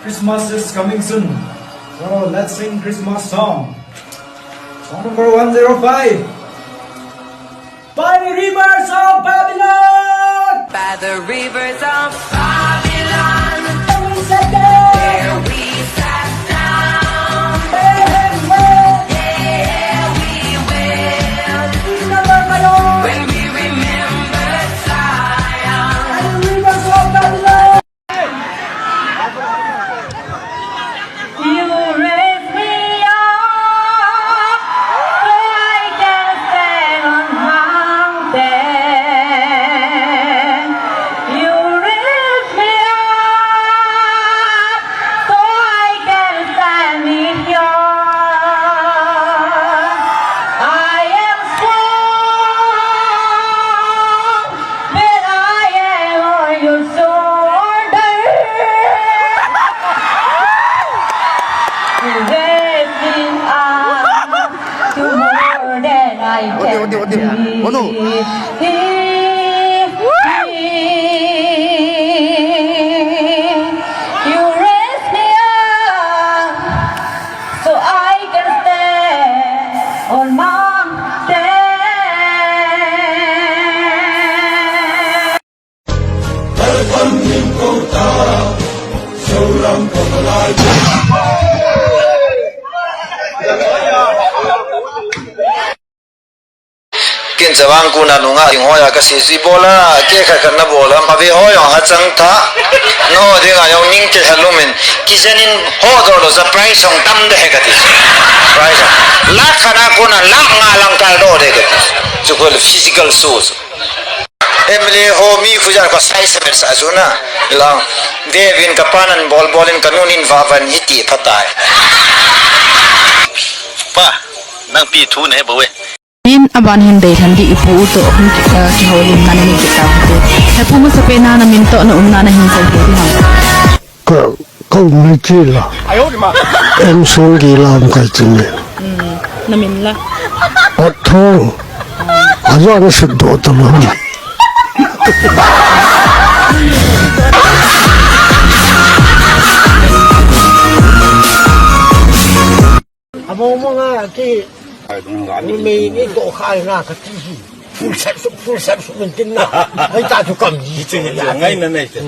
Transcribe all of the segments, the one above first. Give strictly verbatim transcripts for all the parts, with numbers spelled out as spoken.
Christmas is coming soon. So let's sing Christmas song. Song number one zero five. By the rivers of Babylon. By the rivers of Babylon. And we sat down. There we sat down. Hey, hey, hey. Yeah, we will. Remember Zion. When we remember Zion. By the rivers of Babylon. You raise me up so I can stand on mountain. You raise me up so I can stand in your. I am strong. When I am on your shoulder, you raise me up to more than I can be. You raise me up so I can stand on mountain. Ken chavang kuna nunga ding hoya ka si si bola, ke kha kha na bola, ma ve ho yong ha chang tha. No, ding a yong ning te ha lumin. Ki janin ho do lo za price hong tam de he ka ti. Price. Lakh kha na kuna lakh nga lang kal do de ka ti. Chu ko physical shoes. Emily ho mi khuja ko size men sa juna. Lang. Devin ka panan bol bolin ka nunin vavan hiti phatai. Pa, nang pi thu ne bo we. Min aban hin dei than di ipu u to hun ki, eh, kihoulim nan ni kita pu. Hepu masa pe na na min to na um na na hin sai pu di ham. Ka, ka um ni ki la. Em song ki la um kai ti ni. Hmm, na min la. Ot thong. Ajo na sik do ta lo. Amo mo nga ki. Numei ni to khai na ka ti hi. Full set su, full set su min tin na. Hai ta tu kam ji. Ngai na nai te.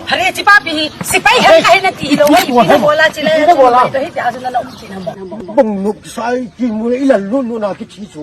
Hare chi pa pi hi, sipai hai hai na ti lo, hai pi na bola chi le. Pi na bola. To hi ti asu na na um chi na mo. Bong nuk sai ki mu ila lu lu na ki chi su.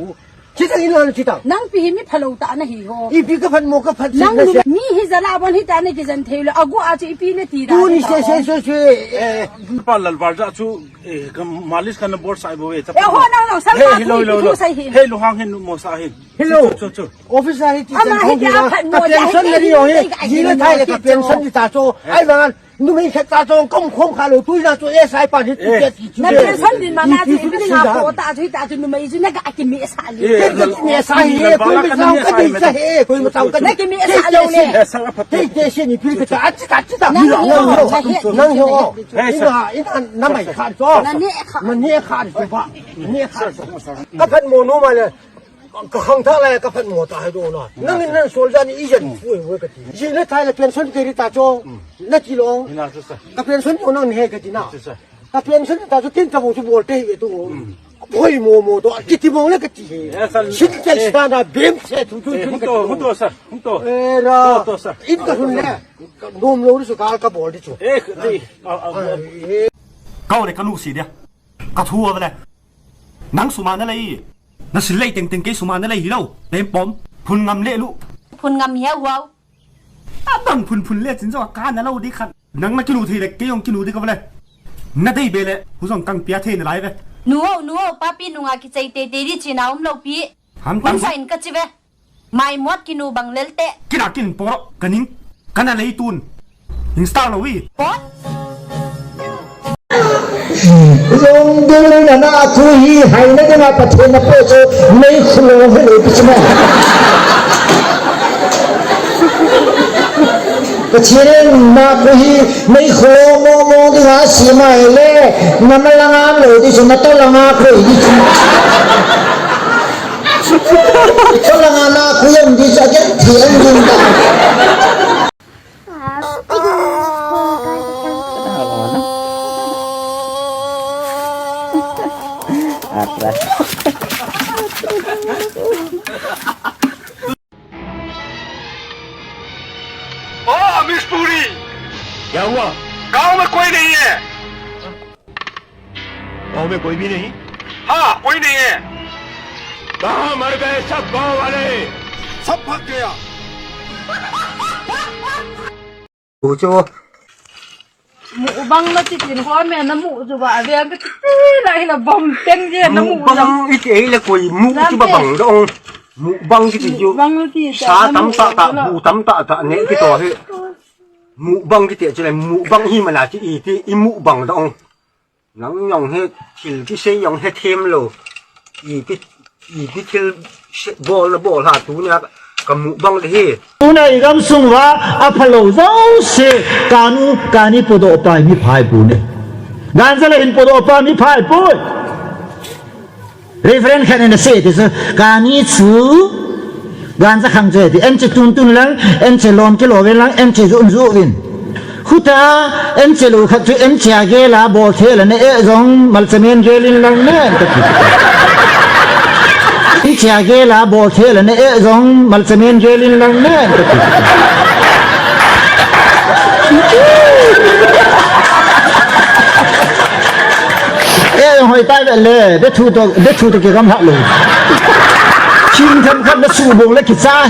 Chi ta ila chi ta. Nang pi hi mi phalo ta na hi ho. I pi ka phan mo ka phan. Nang mi hi jala bon hi ta na ki jan thei lo. Agu a chi i pi na ti da. Tu ni se se se se. Eh, pa lal bar ja chu. Eh, ka malis kana bor sai bo e. Eh, ho, no, no, sal. Hey, hello, hello, hello. Hey, lo hang hin mo sa hin. Hello. Chu, chu, chu. Office a hi ti chan thong hi la. Ka pension na ri ho hi. Ji le thai le ka pension ni ta cho. Ai man. Numei khat ta cho kom khom kha lo tui na cho S I pa ni ti ke ti chu. Na pension din ma na chu ni na po ta chu ta chu numei chu na ka ki me sa le. Ki me sa hi ko ma chang ka ni sa he ko ma chang ka. Na ki me sa lo le. Te te se ni pi ka ta chi ta chi ta. Nang ho. Nang ho. Ina, ina, na mai khan cho. Na ne khan. Na ne khan cho ba. Ne khan cho. Ka phan mo nu ma le. Ka khang tha le ka phan mo ta hai do na. Nang in nang sol ja ni i jen phu e ka ti. Ji le thai le pension ke ri ta cho. Na ti lo. Ina chu sa. Ka pension mo nang ne ka ti na. Chu sa. Ka pension ta chu tin ta mo chu bol te hi tu. Boi mo mo to. Ki ti mo le ka ti. Sin tel sa na bem se tu tu. Hung to, hung to sa. Hung to. Era. To sa. In ka hun le. Nom lo ri su ka ka bol di chu. Eh, di. Kau le ka nu si dia. Ka thu a le. Nang suma na lei. Na sil lei teng teng kei suma na lei hi lo. Tem pom. Phun ngam le lu. Phun ngam hi a wow. A bang phun phun le chin jo ka na lo di khan. Nang na kilu thei le kei jong kilu di ka le. Na dei be le. Hu jong kang pia thei na lai ve. Nu o, nu o, papi nunga kichai te te di chi na um lo pi. Ham tam. Hun sa in ka chi ve. Mai mot kinu bang lel te. Kina kin poro, kaning, kana lei tun. Install lo wi. Pot? Long dul na na ku hi hai na na pa the na po so nei khulo he lo pi chuma. Pathen na ku hi nei khulo mo mo di nga si mai le na ma la nga lo di so na to la nga ko di so. Cholanga na kuyang di sa ken thiang din ta. क्या हुआ? गांव में कोई नहीं है। गांव में कोई भी नहीं? हाँ, कोई नहीं है। कहाँ मर गए सब गांव वाले? सब भाग गया। Mu chu. Mukbang na ti tin ho me na mu chu ba ve ka ti la hi na bom teng je na mu. Mukbang i ti ei le koi mu chu ba bang da ong. Mukbang ki ti ju. Mukbang na ti sa tam ta ta bu tam ta ta ne ki to he. Mukbang ki ti chu le mukbang hi ma la ti i ti i mukbang da ong. Nang jong hi thil kisei jong hi them lou. Ipi, ipi thil se, bol na bol ha tunia ka mukbang le hi. Tuna i gamsung uva aphalou jouse kanu, kani podoh pa mi phai poi. Ganja le hin podoh pa mi phai poi. Reverend khat in asei ti chu, kani chu ganja khang chu ti, en che tun tun lang, en che lom kilou vin lang, en che ju ju vin. Khuta, en che lou khat chu, en che a gel a bol thei la ne eh jong, malchamen gel in lang ne, en ka ti. En che a gel a bol thei la ne eh jong, malchamen gel in lang ne, en ka ti. Eh, hoi tai ve le, be thu to, be thu to kigam lha lou. Chin tham khat na su bong le kichai.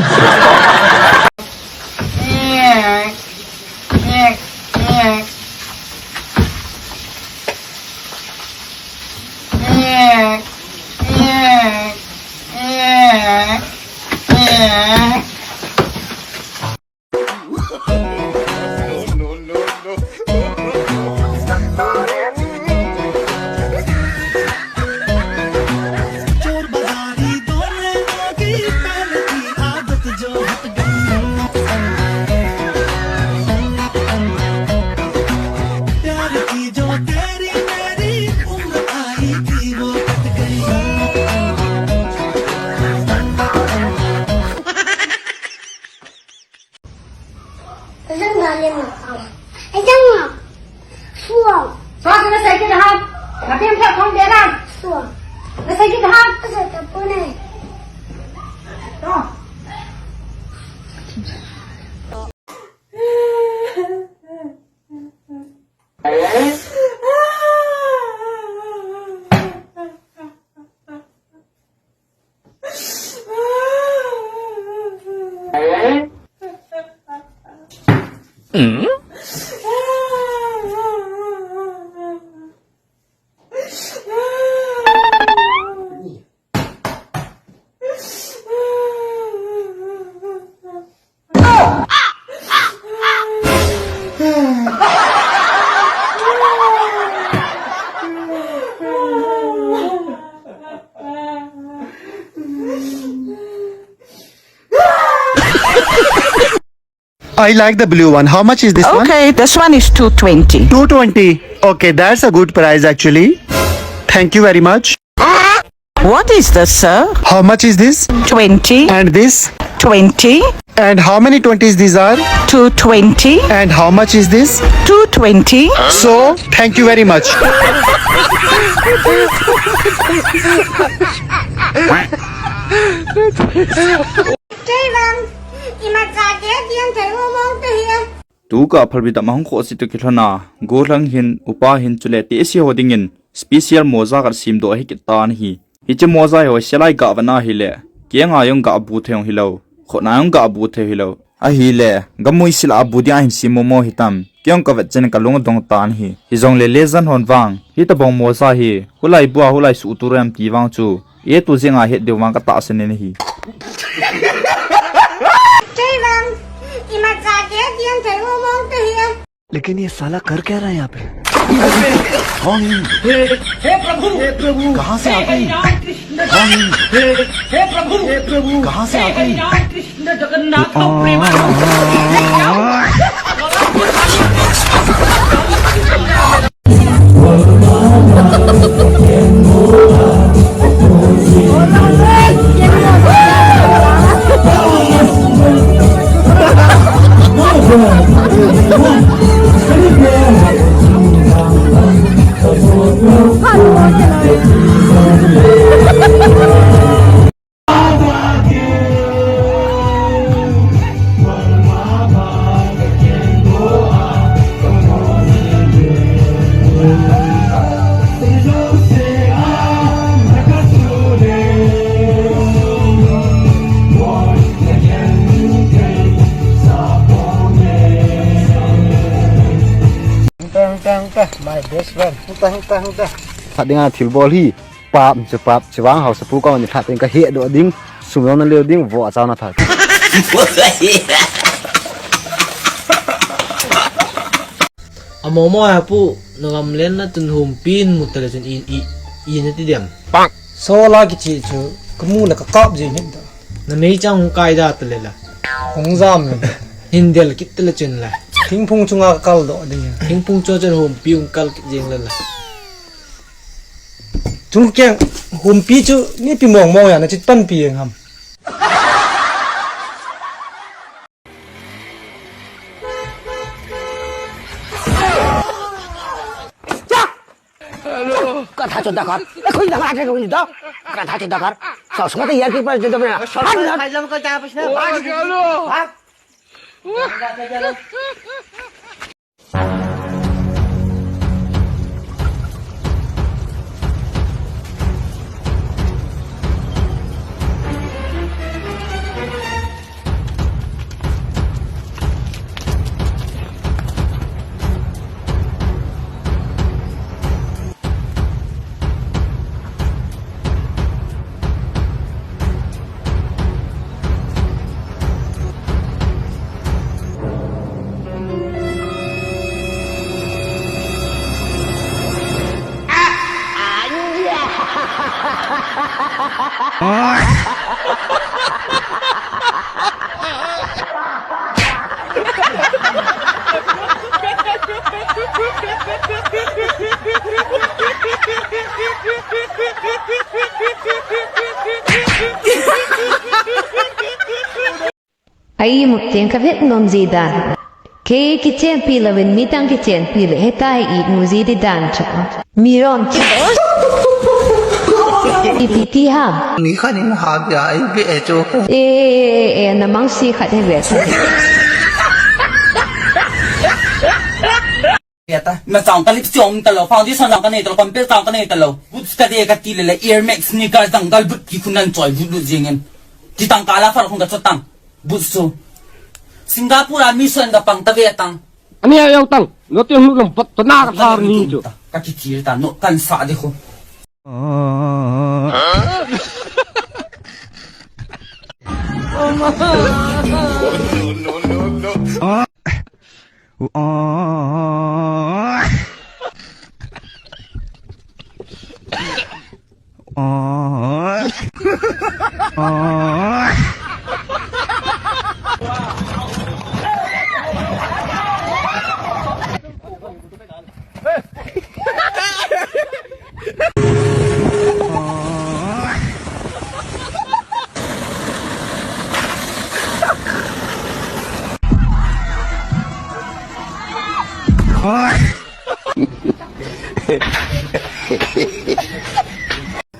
Azang galim na kama. Azang na. Suang. Suang na sa kita ham. Mati ang sa kong dera. Suang. Na sa kita ham. Asa tapune. Suang. I like the blue one. How much is this one? Okay, this one is two twenty. Two twenty. Okay, that's a good price actually. Thank you very much. What is this, sir? How much is this? Twenty. And this? Twenty. And how many twenties these are? Two twenty. And how much is this? Two twenty. So, thank you very much. Kei vang, imacha kei diang thei mong mong te hi e. Tuka phalbi dam ahung khoh si tu kilhona, gollhang hin, upa hin chule tehse ho dingin special moja khat semdoh ahi kit tan ahi. Hiche moja hi hoisel a i gah vet na ahile, kei a jong gah bu thei jong hilou, khut na jong gah bu thei hilou. Ahile, gamui sil a bu dia hin sem momo hitam, kei jong ka vet chen ka lung adong tan ahi. Hijongle lejan hon vang, hitobang moja hi, hoilai bu a hoilai suhtur em ti vang chu, eitu jeng a het diu vang ka tahsan in ahi. Kei vang, imacha kei diang thei mong mong te hi e. लेकिन ये साला कर क्या रहा है यहाँ पे? कौन है? हे, हे प्रभु, हे प्रभु, कहाँ से हे आ गई? हरिराम कृष्ण कौन है? हे, हे प्रभु, हे प्रभु, कहाँ से आ गई? हरिराम कृष्ण जगन्नाथ Premanand. My best friend. Hung ta, hung ta, hung ta. Phat dinga thil bol hi. Pap chu pap, chuvang hausapu kong ni phat ding kahe doh ding. Sum jong naleo ding, vo achau na tha. Amo mo ha pu, na gamlen na tun humpin mu tale chun i, i, i na ti diam. Solar kichi chu, kamu le kakap jing hin ta. Na meichang hung kai da tale la. Hung jam le. Hin del kit tale chun la. Thingphung chunga kakal doh ding. Thingphung chu chun humpi hung kal kit jing la la. Chungkeng humpi chu nipi mong mong ya na chit panpi jeng ham. Ka tha chon da kar. E khoi na ka tha chon da. Ka tha chon da kar. Sa sma te yar ki pa de da na. Hai jam ka ta pa sna. Bhag. Bhag. Ai mu teng ka vet nom ji da. Kei kichenpi louvin midang kichenpi le heta i mu ji di dan chu. Mi rom chu. Ipi ti ham. Ni khat in ha bia ai be e chu. E, e, e, e, na mang si khat he be sa. Beta, na chang ka lipstick um talou, foundation chang ka nei talou, compel chang ka nei talou. Boots ka de ka ti le le, Air Max sneakers dang gal boot ki khunan choi boot lut jing in. Ti tang ka la far khun ka chot tang. Boots chu. Singapore a mi suan ka pang ta ve tang. Ani a yau tang, no te hnu lam pat ta na ka thar ni chu. Ka ki thir ta, no kan sa de khu.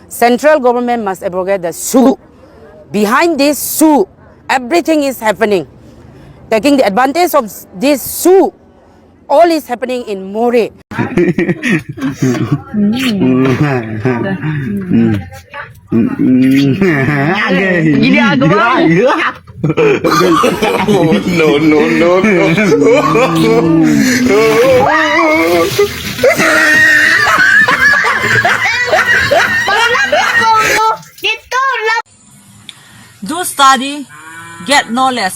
Central government must abrogate the zoo. Behind this zoo, everything is happening. Taking the advantage of this zoo, all is happening in Moreh. Ginagawa mo. No, no, no, no. Do study, get knowledge.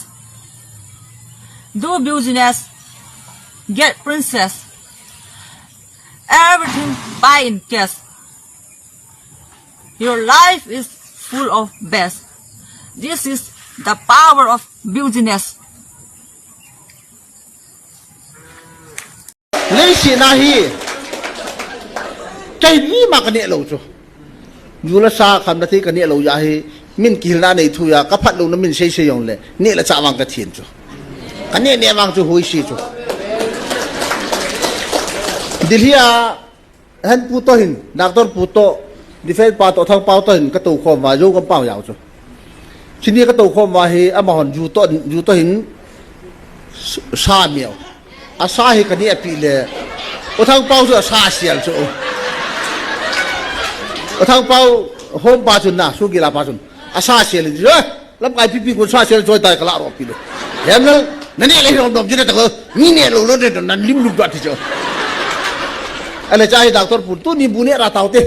Do business, get princess. Everything buy in cash. Your life is full of best. This is the power of business. Leiset a hi, kei mi ma ka neh lou chu. Ju le sa kham le thei ka neh lou ja hi, min kihilna nei thu ja, ka phat louna min sei sei jong le, neh le chah vang ka thiam chu. Ka neh neh vang chu hoi si chu. Delhi a, Hen pu toh hin, doctor pu toh, defense pa toh, Thangpao toh hin, ka tou khom uva, Zogam pau jao chu. Chuni ka tou khom uva hi, amahon ju toh, ju toh hin, s-, sa miau. A sa hi ka neh a pi le. U Thangpao chu a sa sial chu. U Thangpao hom pa chun na, su gila pa chun. A sa sial chu. Lamkai pipi kon sa sial choi tai ka la ro pi le. Hem lal, na neh le rom dom chu na ta ko. Ni neh lou lou de na lim lum dot ti chu. Ale cha hi doctor pu, tuni bu neh ra taute.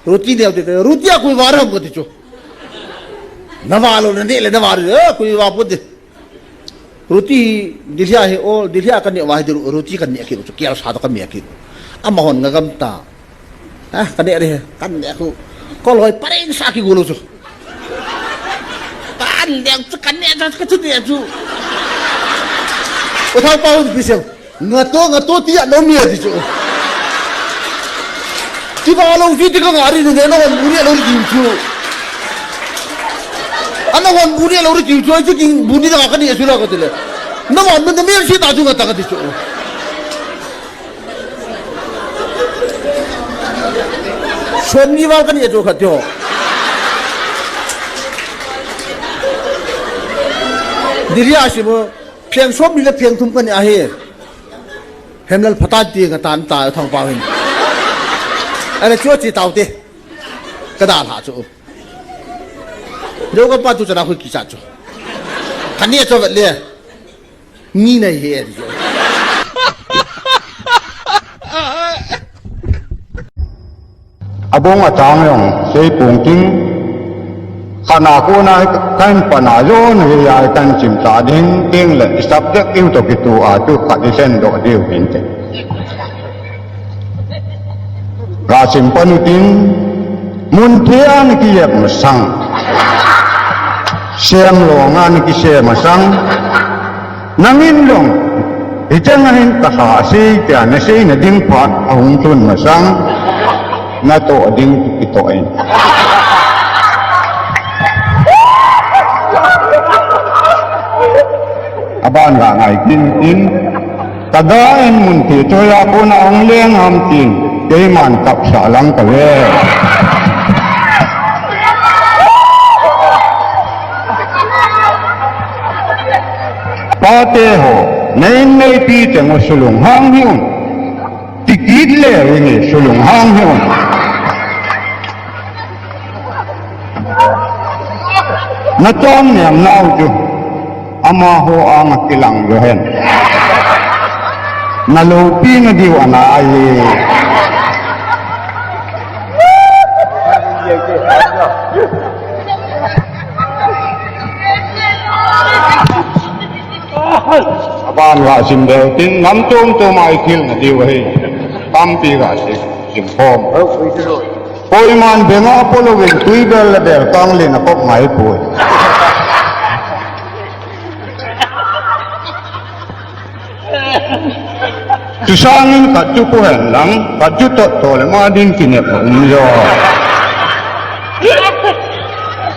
Roti neh ute, roti a koi va ham kati chu. Na va lou, na neh le na va, eh, koi va pote. Roti hi, Delhi a hi, o, Delhi a kaneh uva hi, roti kaneh kit u chu, kel sa toh kaneh kit u. Amahon ngagam ta. Ha, kaneh ding, kaneh khu. Kol hoi, pareng sa kigol u chu. Kaneh chu, kaneh chu, ka chu neh chu. U Thangpao in pi sel. Ngato, ngato ti a lou mi ati chu. Ti va lou ti ti ka ngari ni, na hon bu neh lou ri tiu chu. Ana hon bu neh lou ri tiu chu, ai chu king bu ni da ka ni a chu la ka ti le. Na hon na mi si ta chu ngata ka ti chu. Som ni val ka ni a chu kha ti ho. Delhi a si mo, pheng som ni le pheng thum ka ni a hi. Hemlal phatah ti ngatan ta Thangpao hin. Ale chu chi taute. Ka dalha chu. Deu ka pa tu chana khu kicha chu. Kaneh chu vet le. Ni nei he di chu. Abong atang jong sei pung ting. Khana kona kan pana jon hi ai kan chim ta ding ting le subject in to kitu a tu khat i sen do diu hin te. Ga chim panu tin mun thei a ni ki yep masang. Sem lo nga ni ki sem masang. Nangin jong, hicheng a hin ka ha sei tia na seina ding phat ahung tun masang, na toh ding kitoh in. Aban ga ngai kin in, ka da in mun thei choi a kona hung leng ham tin, keiman kapsah lang ka ve. Pate ho, na in neipi teng u sulunghang hih un. Ti kit le u nge sulunghang hih un. Na chom nem nau chu. Amaho anga kilang jo hen. Na loupi na diu ana ai. Aban ga sim deu tin, nam tum tum ai thil na diu ahi. Tampi ga sim, sim khom. Koiman benga polo vin tui bel le bel kang le na kop ngai poi. Chu sangin khat chu pu hen lang, khat chu tot to le ma din kinep a um jo.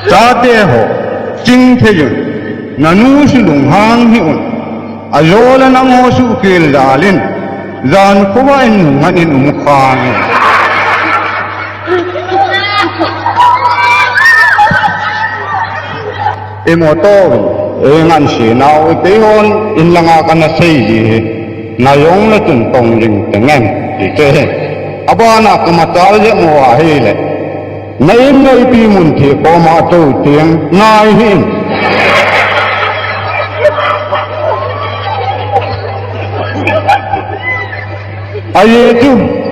Chate ho, ching thei un, nanu sulunghang hih un, ajo le nang ho suhkhel jal in, jan khovah in nungngat in um khang in. Imoto, e ngan si nau, i kei hon, in langa kana sei ji hi, na jong na tun tong jing te ngen, ti te. Abana ka matal je mo ahi le. Na in neipi mun thei koma to tiang, ngai hin. Ahi chu,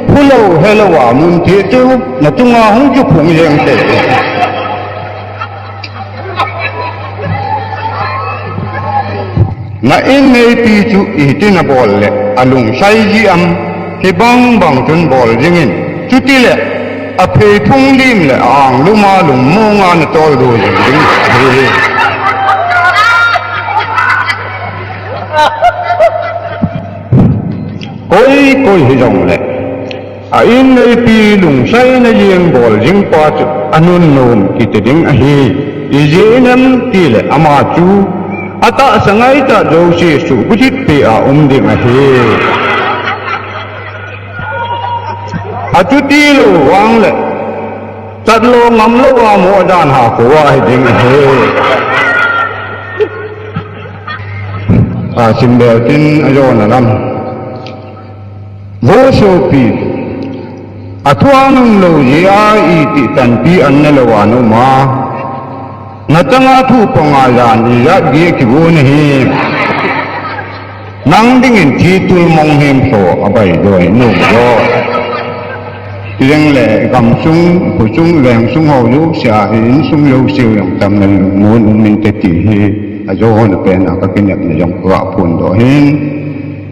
phulo, hello a mun thei chu, na chunga hung chu phung jeng te. Na in neipi chu iti na bol le, alungsai ji am, hibang bang chun bol jing in, chuti le, aphei phung lim le, a-ang lum a lungmong a na tol do jing ding. Koi, koi hi jong le. A in neipi lungsaina jeng bol jing pa chu anun nom kiti ding ahi. Ijeh inem tile ama chu atahsa ngaitah jouse suhbulhit pi a um ding ahi. Achuti lou vang le, chat lou ngam lou a mo dan ha kho ahi ding ahi. A sim bel tin a jona lam. Vo sopi, a thu a nung lou jeh a iti tanpi an ne lou a na um a. Na chang a thu panga jan ijat gei kigon ahi. Nang dingin thi tul mong hem so a bai doi nu jo. Chujeng le gamsung, khosung, vengsung ho jouse a hi insung jouse jong tamna lungmon um inte ti hi ajo hon a pen a kakinepna jong kaga phondoh ahin.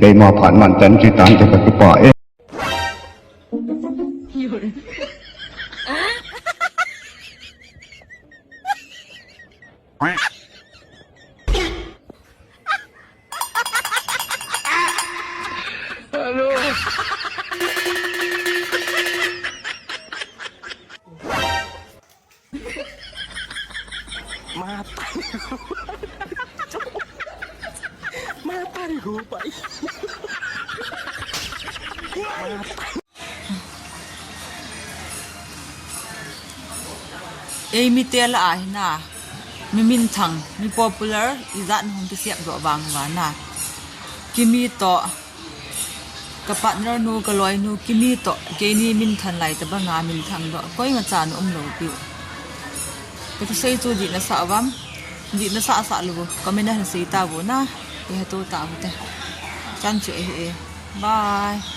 Keima phat man chan chu tante, kakipah e. Mata ni. Mata ni go pai. Mata. Ei mite lah a hi na, mi minthang, mi popular, ijat na hung kisep doh vang uva na. Kimi toh, ka partner nu, ka loinu, Kimi toh, keini minthang lai tabang a minthang doh, koima cha na um lou piu. Ka thusei chu dih na sah uvam, dih na sah sah lou, comment a hin sei tauvo na, iha to tauvo te. Chan chu ahi e. Bye.